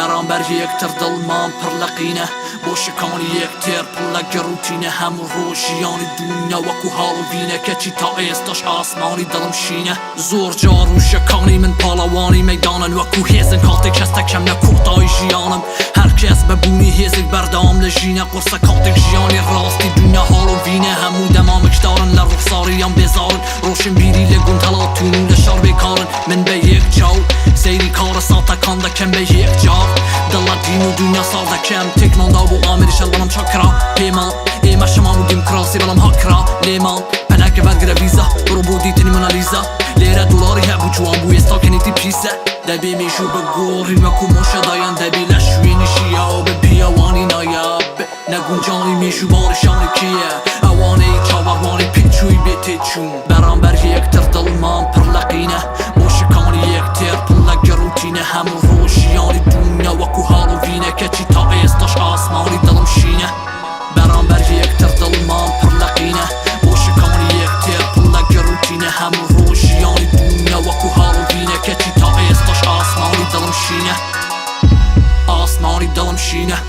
بەرامبەر یەکتر دڵمان پڕ لە قینە بۆ شکانی یەکتر پڕ لە گڕوتینە هەموو ڕۆژ ژیانی دونیا وەکو هاڵۆڤینە کەچی تا ئێستاش ئاسمانی دڵم شینە. زۆر جار وشەکانی من پاڵەوانی مەیدانن وەکو هێزن کاتێک هەستەکەم لە کۆتایی ژیانم هەر کەس بە بوونی هێزێک بەردەوام لە ژینە قورسە کاتێک ژیانی ڕاستی دونیا هاڵۆڤینە هەموو دەمامکدارن لە ڕوخساریان بێزارن ڕۆشنبیری لە گوند هەڵاتوون و لە شار بێکارن من بە یەک چاو سەیری کارەساتەکان دەکەم بە یەک جار دڵە دین و دونیا ساڕ دەکەم تێکمان دا بۆ ئامێری شەڕ بەڵام چاکرا پێمان ئێمە شەمان و دیموکراسی بەڵام هاکرا لێمان پەناکە وەرگرە ڤیزا بڕۆ بۆ دیتنی مۆنالیزا لێرە دۆلاری هەبوو جوان بوو ئێستا کەنیتی پیسە دەبێ مێژوو بگۆڕین وەکو مۆشەدایان دەبێ لە شوێنی شیاو بە بیاوانی نایاب نەگونجانی مێژوو باڵیشانی کێیە ئەوانەی چاوەڕوانی پێچووی بێ تێچوون بەرامبەر یەکتر دڵمان پڕ لە قینە بۆ شکانی یەکتر پڕ لە گڕوتینە هەموو ڕۆژ ژیانی دونیا وەکو هاڵۆڤینە کەچی تا ئێستاش ئاسمانی دڵم شینە بەرامبەر یەکتر دڵمان پڕ لە قینە بۆ شکانی یەکتر پڕ لە گڕوتینە هەموو ڕۆژ ژیانی دونیا وەکو هاڵۆڤینە کەچی تا ئێستاش ئاسمانی دڵم شینە ئاسمانی دڵم شینە.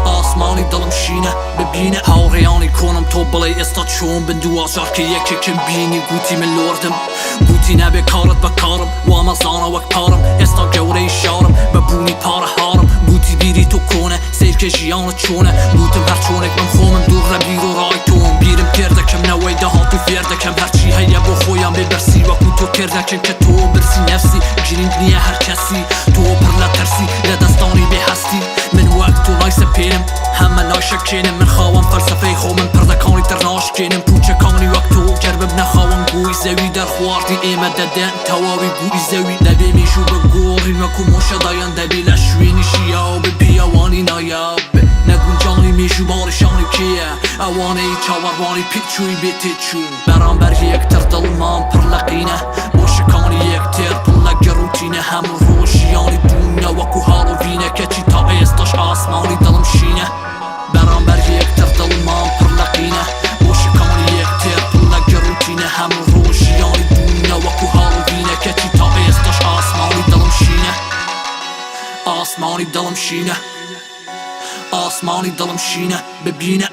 ئاسمانی دڵم شینە ببینە هاوڕێیانی کۆنم تۆ بڵێی ئێستا چۆن بن دواجار کە یەکێکم بینی گوتی من لۆردم گوتی نابێ کارت بە کارم وامەزانە وەک پارم ئێستا گەورەی شارم بە بوونی پارە هارم گوتی بیری تۆ کۆنە سەیرکە ژیانت چۆنە گوتم هەر چۆنێک بم خۆمم دوور لە بیر و ڕای تۆم بیرم تێر دەکەم نەوەی داهاتوو فێر دەکەم هەرچی هەیە بۆ خۆیان بێ برسی وەکو تۆ تێر دەکەن کە تۆ برسی نەفسی گرینگ نییە هەر کەسی تۆ پڕ لە ترسی لە دەستانی بێ هەستی من وەک تۆ نایسەپێنم هەمە نایشەکێنم من خاوەن فەلسەفەی خۆمم پردەکانی تر ناشکێنم پوچەکانی وەک تۆ گەر ببنە خاوەن گۆی زەوی دەرخواردی ئێمە دەدەن تەواوی گۆی زەوی دەبێ مێژوو بگۆڕین وەکو مۆشەدایان دەبێ لە شوێنی شیاو بە بیاوانی نایاب نەگونجانی مێژوو باڵیشانی کێیە ئەوانەی چاوەڕوانی پێچووی بێ تێچوون بەرامبەر یەکتر دڵمان پڕ لە قینە بۆ شکانی یەکتر پڕ لە گڕوتینە هەموو ڕۆژ ژیانی دونیا وەکو هاڵۆڤینە کەچی تا ئێستاش ئاسمانی دڵم شینە بەرامبەر یەکتر دڵمان پڕ لە قینە بۆ شکانی یەکتر پڕ لە گڕوتینە هەموو ڕۆژ ژیانی دونیا وەکو هاڵۆڤینە کەچی تا ئێستاش ئاسمانی دڵم شینە ئاسمانی دڵم شینە ئاسمانی دڵم شینە ببینە.